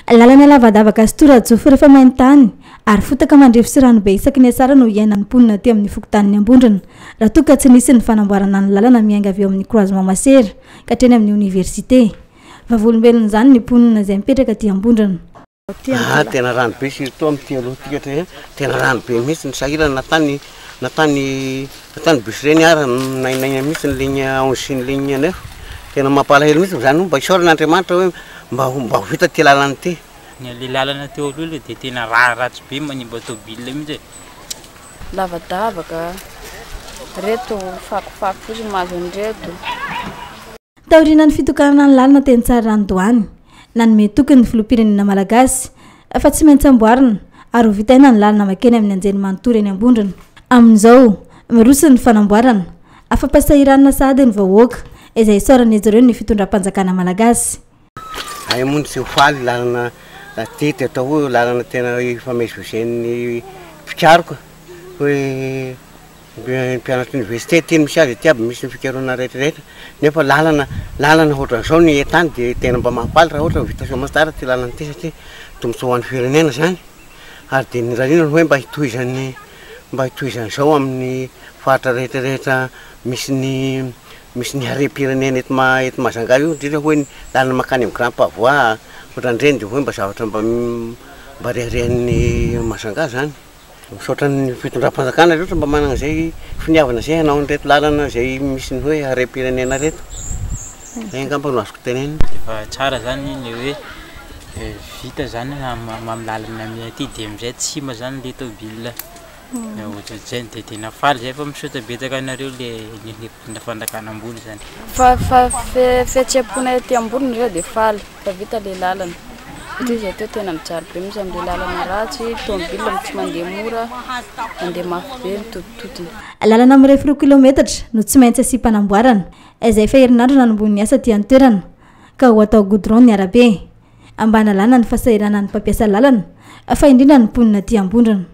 Lalana lavadavaka sy torajofo rehefa main-tany ary fotaka mandrefy sy ranobe isaky ny asara no iainan'ny mponina aty amin'ny fokontanin'i Ambondrona raha toa ka tsy nisy ny fanamboarana ny lalana miainga avy eo amin'ny croisement Masera ka hatreny amin'ny oniversite. Vavolombelon'izany ny mponina izay mipetraka aty Ambondrona. Ah, tena rano be surtout amin'ity aloha ity satria tena rano be mihitsy ny sahirana na tany na tany na tany bus ireny ary nainaina mihitsy ny ligne 11 sy ny ligne 9. Tena mampalahelo mihitsy izany mba isaorana Andriamanitra hoe mba ho mba ho vita ity lalana ity. Ny le lalana teo aloha aloha dia tena ratsy be manimba tôbila mihitsy e. Lavadavaka, reto fakofako fotsiny mahazo an'ireto. Taorianan'ny fitokanana ny lalana teny Tsararano Doany, nanome toky ny filoham-pirenena malagasy fa tsy maintsy amboarina ary ho vitaina ny lalana makeny amin'ny anjerimanontolo eny Ambondrona. Amin'izao, miroso ny fanamboarana, afa-pahasahiranana sahady ny vahoaka izay isaoran'izy ireo ny fitondram-panjakana malagasy. Hay moa tsy ho faly lalana aty dia atao hoe lalana tena ifamezivezen'ny mpikaroka hoe mpianatry université aty no misy azy aty aby misy ny fikarohana rehetra rehetra nefa lalana lalana ohatran'izao ny entany dia tena mba mahafaly raha ohatra vita soamantsara ity lalana ity satria tombontsoa ho an'ny firenena zany ary dia ny irariana hoe mba hitohizan'ny mba hitohizan'izao amin'ny faritra rehetra rehetra misy ny misy ny harem-pirenena eto ma- eto Majunga io indrindra hoe ny lalana mankany amin'ny Grand Pavois ohatran'ireny dia hoe mba zavatra mba mba reharehan'ny Majunga zany. Misaotra ny fitondram-panjakana rehetra mba manana izay finiavana izay hanao an'ireto lalana izay misy ny hoe harem-pirenena ireto. Izay angamba no azoko tenenina. Efa tsara zany le hoe vita zany amin'ny lalana aminay aty dia amin'izay tsy sima zany le tôbila. Ohatrohatr'izay dia tena faly zay fa misaotra betsaka anareo le mpitondra fanjakana ambony zany. Fa fa fihetseham-ponay aty ambony ndray dia faly fa vita le lalana satria izahay teo tena mijaly be mihitsy amin'ilay lalana ratsy, tomobile tsy mandeha mora, mandeha mafy be mitotototona. Lalana mirefy 2 kilaometatra no tsy maintsy asiam-panamboarana, izay efa herinandro nanombohan'ny asa aty an-toerana, ka ho atao goudron ny arabe. Mba hanalana ny fahasahiranan'ny mpampiasa lalana, fa indrindra ny mponina aty Ambondrona.